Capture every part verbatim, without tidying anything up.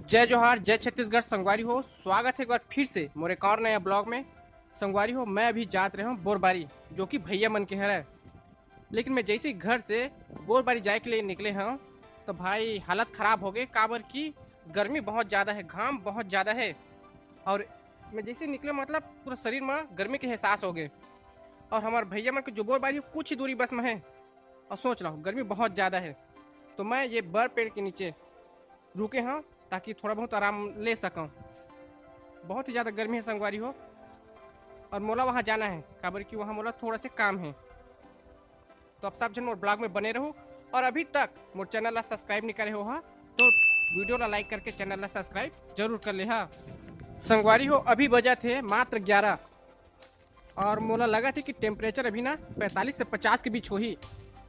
जय जोहार, जय छत्तीसगढ़ संगवारी हो। स्वागत है एक बार फिर से मोर एक और नया ब्लॉग में। संगवारी हो, मैं अभी जात रहे हूँ बोरबारी, जो कि भैया मन के हरे। लेकिन मैं जैसे ही घर से बोरबारी जाए के लिए निकले हूँ, तो भाई, हालत खराब हो गए, काबर कि गर्मी बहुत ज़्यादा है, घाम बहुत ज़्यादा है। और मैं जैसे निकले, मतलब, पूरा शरीर में गर्मी के एहसास हो गए। और हमारे भैया मन के जो बोरबारी है, कुछ ही दूरी बस में है। और सोच रहा हूँ, गर्मी बहुत ज़्यादा है, तो मैं ये बर पेड़ के नीचे रुके हूँ, ताकि थोड़ा बहुत आराम ले सकूँ। बहुत ही ज़्यादा गर्मी है संगवारी हो, और मोला वहाँ जाना है, काबर कि वहाँ मोला थोड़ा से काम है। तो आप सब झन मोर ब्लॉग में बने रहो, और अभी तक मोर चैनल ला सब्सक्राइब नहीं करे हो हा, तो वीडियो ला लाइक करके चैनल ला सब्सक्राइब जरूर कर ले हा। संगवारी हो, अभी बजत हे मात्र ग्यारह, और मोला लगत हे कि टेम्परेचर अभी ना पैंतालीस से पचास के बीच होही,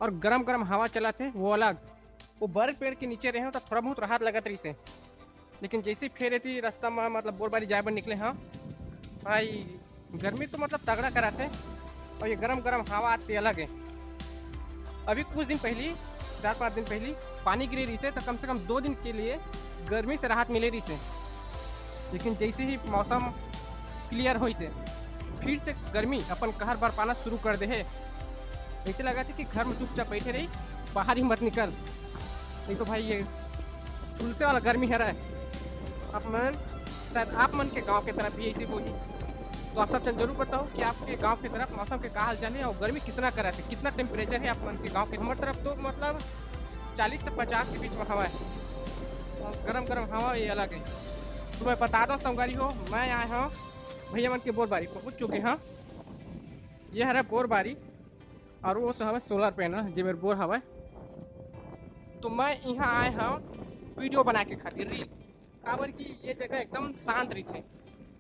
और गरम गरम हवा चलत हे, वो अलग। वो बर पेड़ के नीचे रहे हो तो थोड़ा बहुत राहत लगत रहिस हे, लेकिन जैसे फेर एती रास्ता में, मतलब, बोरबारी जाए बर निकले हूँ, भाई, गर्मी तो, मतलब, तगड़ा करत हे, और ये गरम गरम हवा आते अलग है। अभी कुछ दिन पहली, चार पाँच दिन पहली पानी गिरे रहिस हे, तो कम से कम दो दिन के लिए गर्मी से राहत मिले रहिस हे। लेकिन जैसे ही मौसम क्लियर होइस हे, फिर से गर्मी अपन कहर बरपाना शुरू कर दे हे। ऐसे लगत हे कि घर में चुपचाप बैठे रही, बाहर ही मत निकल, नहीं तो भाई, ये झुलसे वाला गर्मी हरे। आप मन, शायद आप मन के गांव के तरफ भी ऐसे होही। तो आप सब झन जरूर बताओ कि आपके गांव की तरफ मौसम के का हाल चाल है और गर्मी कितना करत हे, कितना टेम्परेचर है आप मन के गांव के। हमारे तरफ तो, मतलब, चालीस से पचास के बीच में हवा है, और गरम गरम हवा ये अलग है। तो मैं बता दो संगवारी हो, मैं आए हूँ भैया मन के बोरबारी, पहुँच चुके हैं। ये हरे बोरबारी, और वो हवे सोलर पैनल, जे मेर बोर हवे। तो मैं यहाँ आए हूँ वीडियो बनाए के खातिर, रील, काबर कि ये जगह एकदम शांत रहिथे,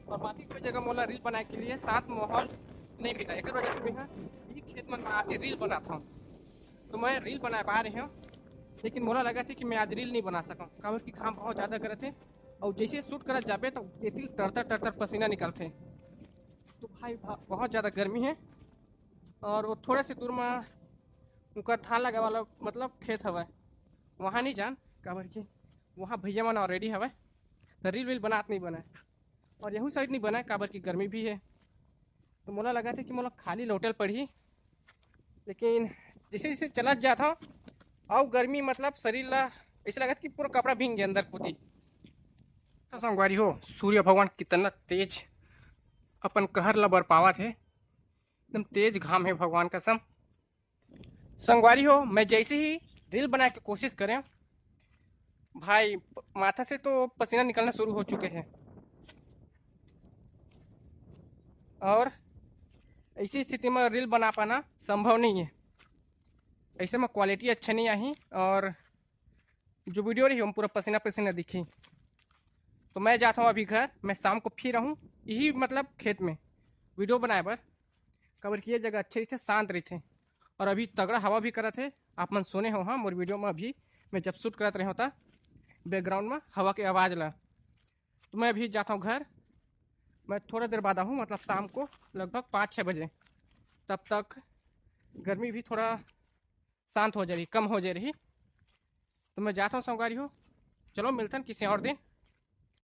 और बाकी कोई जगह मोला रील बनाए के लिए शांत माहौल नहीं मिला। एकर वजह से मैं यहाँ ये खेत मन में आके रील बनात हूँ। तो मैं रील बनाए पा रहे हूँ, लेकिन मोला लगत हे कि मैं आज रील नहीं बना सकूँ, काबर कि घाम बहुत ज़्यादा करत हे, और जैसे शूट करत जाबे तो एती तरतर तरतर पसीना निकलथे। तो भाई, भा-, बहुत ज़्यादा गर्मी है, और वो थोड़े से दूर में उनका धान लगे वाला, मतलब, खेत हवे, वहाँ नहीं जान, काबर कि वहाँ भैया मन ऑलरेडी हवे, तो रील वील बनात नहीं बने, और यहू साइड नहीं बने, काबर कि गर्मी भी है। तो मोला लगत हे कि मोला खाली लौटे ल पड़ही, लेकिन जैसे जैसे चलत जात हूँ, अउ गर्मी, मतलब, शरीर ला ऐसे लगत कि पूरा कपड़ा भींग गया अंदर कोती। तो संगवारी हो, सूर्य भगवान कितना तेज अपन कहर ला बरपावत हे, एकदम तेज घाम है भगवान कसम। संगवारी हो, मैं जैसे ही रील बनाए के कोशिश करें, भाई, माथा से तो पसीना निकलना शुरू हो चुके हैं, और ऐसी स्थिति में रील बना पाना संभव नहीं है। ऐसे में क्वालिटी अच्छा नहीं आही, और जो वीडियो रही, हम पूरा पसीना पसीना दिखी। तो मैं जाता हूँ अभी घर, मैं शाम को फिर आऊँ यही, मतलब, खेत में वीडियो बनाए बर, काबर कि ये जगह अच्छे रहिथे, शांत रहिथे, और अभी तगड़ा हवा भी करत हे। आप मन सुने हो, हाँ, मोर वीडियो में अभी मैं जब शूट करत रहे होता, बैकग्राउंड में हवा के आवाज़ ला। तो मैं अभी जाता हूँ घर, मैं थोड़ा देर बाद आऊँ, मतलब, शाम को लगभग पाँच छः बजे, तब तक गर्मी भी थोड़ा शांत हो जा रही, कम हो जा रही। तो मैं जाता हूँ संगवारी हो, चलो मिलथन किसी और दिन।